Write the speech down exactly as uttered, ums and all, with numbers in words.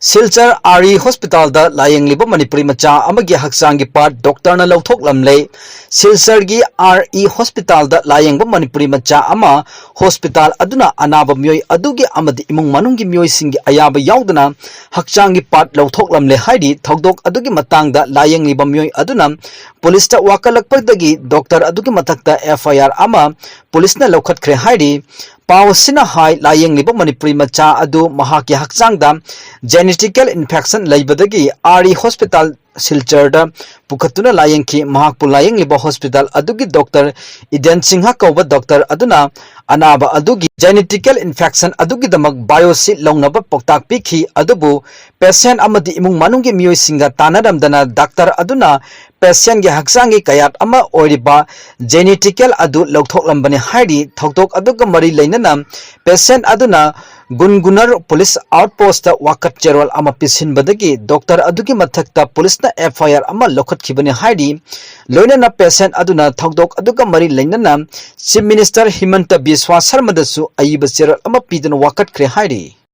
Silchar R E ꯍꯣꯁꯄꯤꯇꯥꯜꯗ ꯂꯥꯌꯦꯡꯂꯤꯕ ꯃꯅꯤꯄꯨꯔꯤ ꯃꯆꯥ ꯑꯃꯒꯤ ꯍꯛꯆꯥꯡꯒꯤ ꯄꯥꯔꯠ ꯗꯣꯛꯇꯔꯅ ꯂꯧꯊꯣꯛꯂꯝꯂꯦ꯫ ꯁꯤꯜꯆꯔꯒꯤ ꯑꯥꯔ ꯏ ꯍꯣꯁꯄꯤꯇꯥꯜꯗ ꯂꯥꯌꯦꯡꯕ ꯃꯅꯤꯄꯨꯔꯤ ꯃꯆꯥ ꯑꯃ ꯍꯣꯁꯄꯤꯇꯥꯜ ꯑꯗꯨꯅ ꯑꯅꯥꯕ ꯃꯤꯑꯣꯏ ꯑꯗꯨꯒꯤ ꯑꯃꯗꯤ ꯏꯃꯨꯡ ꯃꯅꯨꯡꯒꯤ ꯃꯤꯑꯣꯏꯁꯤꯡꯒꯤ ꯑꯌꯥꯕ ꯌꯥꯎꯗꯅ ꯍꯛꯆꯥꯡꯒꯤ ꯄꯥꯔꯠ ꯂꯧꯊꯣꯛꯂꯝꯂꯦ ꯍꯥꯏꯔꯤ꯫ ꯊꯧꯗꯣꯛ ꯑꯗꯨꯒꯤ ꯃꯇꯥꯡꯗ ꯂꯥꯌꯦꯡꯂꯤꯕ ꯃꯤꯑꯣꯏ ꯑꯗꯨꯅ ꯄꯨꯂꯤꯁꯇ ꯋꯥꯀꯠꯂꯛꯄꯗꯒꯤ ꯗꯣꯛꯇꯔ ꯑꯗꯨꯒꯤ ꯃꯊꯛꯇ ꯑꯦꯐ ꯑꯥꯏ ꯑꯥꯔ ꯑꯃ ꯄꯨꯂꯤꯁꯅ ꯂꯧꯈꯠꯈ꯭ꯔꯦ ꯍꯥꯏꯔꯤ꯫ ꯄꯥꯎ ꯑꯁꯤꯅ ꯍꯥꯏ, ꯂꯥꯌꯦꯡꯂꯤꯕ ꯃꯅꯤꯄꯨꯔꯤ ꯃꯆꯥ ꯑꯗꯨ ꯃꯍꯥꯛꯀꯤ ꯍꯛꯆꯥꯡꯗ ꯖꯦꯅꯦꯇꯤꯀꯦꯜ ꯏꯟꯐꯦꯛꯁꯟ ꯂꯩꯕꯗꯒꯤ ꯑꯥꯔ ꯏ ꯍꯣꯁꯄꯤꯇꯥꯜ ꯁꯤꯜꯆꯔꯗ ꯄꯨꯈꯠꯇꯨꯅ ꯂꯥꯌꯦꯡꯈꯤ꯫ ꯃꯍꯥꯛꯄꯨ ꯂꯥꯌꯦꯡꯂꯤꯕ ꯍꯣꯁꯄꯤꯇꯥꯜ ꯑꯗꯨꯒꯤ ꯗꯣꯛꯇꯔ ꯏꯗꯦꯟ ꯁꯤꯡꯍ ꯀꯧꯕ ꯗꯣꯛꯇꯔ ꯑꯗꯨꯅ ꯑꯅꯥꯕ ꯑꯗꯨꯒꯤ ꯖꯦꯅꯦꯇꯤꯀꯦꯜ ꯏꯟꯐꯦꯛꯁꯟ ꯑꯗꯨꯒꯤꯗꯃꯛ ꯕꯥꯏꯑꯣꯞꯁꯤ ꯂꯧꯅꯕ ꯄꯥꯎꯇꯥꯛ ꯄꯤꯈꯤ꯫ ꯑꯗꯨꯕꯨ ꯄꯦꯁꯦꯟ ꯑꯃꯗꯤ ꯏꯃꯨꯡ ꯃꯅꯨꯡꯒꯤ ꯃꯤꯑꯣꯏꯁꯤꯡꯒ ꯇꯥꯟꯅꯔꯝꯗꯅ ꯗꯥꯛꯇꯔ ꯑꯗꯨꯅ ꯄꯦꯁꯦꯟꯒꯤ ꯍꯛꯆꯥꯡꯒꯤ ꯀꯌꯥꯠ ꯑꯃ ꯑꯣꯏꯔꯤꯕ ꯖꯦꯅꯦꯇꯤꯀꯦꯜ ꯑꯗꯨ ꯂꯧꯊꯣꯛꯂꯝꯕꯅꯤ ꯍꯥꯏꯔꯤ꯫ ꯊꯧꯗꯣꯛ ꯑꯗꯨꯒ ꯃꯔꯤ ꯂꯩꯅꯅ ꯄꯦꯁꯦꯟ ꯑꯗꯨꯅ ꯒꯨꯟꯒꯨꯅꯔ ꯄꯨꯂꯤꯁ ꯑꯥꯎꯠꯄꯣꯁꯇ ꯋꯥꯀꯠ ꯆꯦꯔꯣꯜ ꯑꯃ ꯄꯤꯁꯤꯟꯕꯗꯒꯤ ꯗꯣꯛꯇꯔ ꯑꯗꯨꯒꯤ ꯃꯊꯛꯇ ꯄꯨꯂꯤꯁꯅ ꯑꯦꯐ ꯑꯥꯏ ꯑꯥꯔ ꯑꯃ ꯂꯧꯈꯠꯈꯤꯕꯅꯤ ꯍꯥꯏꯔꯤ꯫ ꯂꯣꯏꯅꯅ ꯄꯦꯁꯦꯟ ꯑꯗꯨꯅ ꯊꯧꯗꯣꯛ ꯑꯗꯨꯒ ꯃꯔꯤ ꯂꯩꯅꯅ ꯆꯤꯐ ꯃꯤꯅꯤꯁꯇꯔ ꯍꯤꯃꯟꯇ ꯕꯤꯁ꯭ꯋꯥ ꯁꯔꯃꯗꯁꯨ ꯑꯏꯕ ꯆꯦꯔꯣꯜ ꯑꯃ ꯄꯤꯗꯨꯅ ꯋꯥꯀꯠꯈ꯭ꯔꯦ ꯍꯥꯏꯔꯤ꯫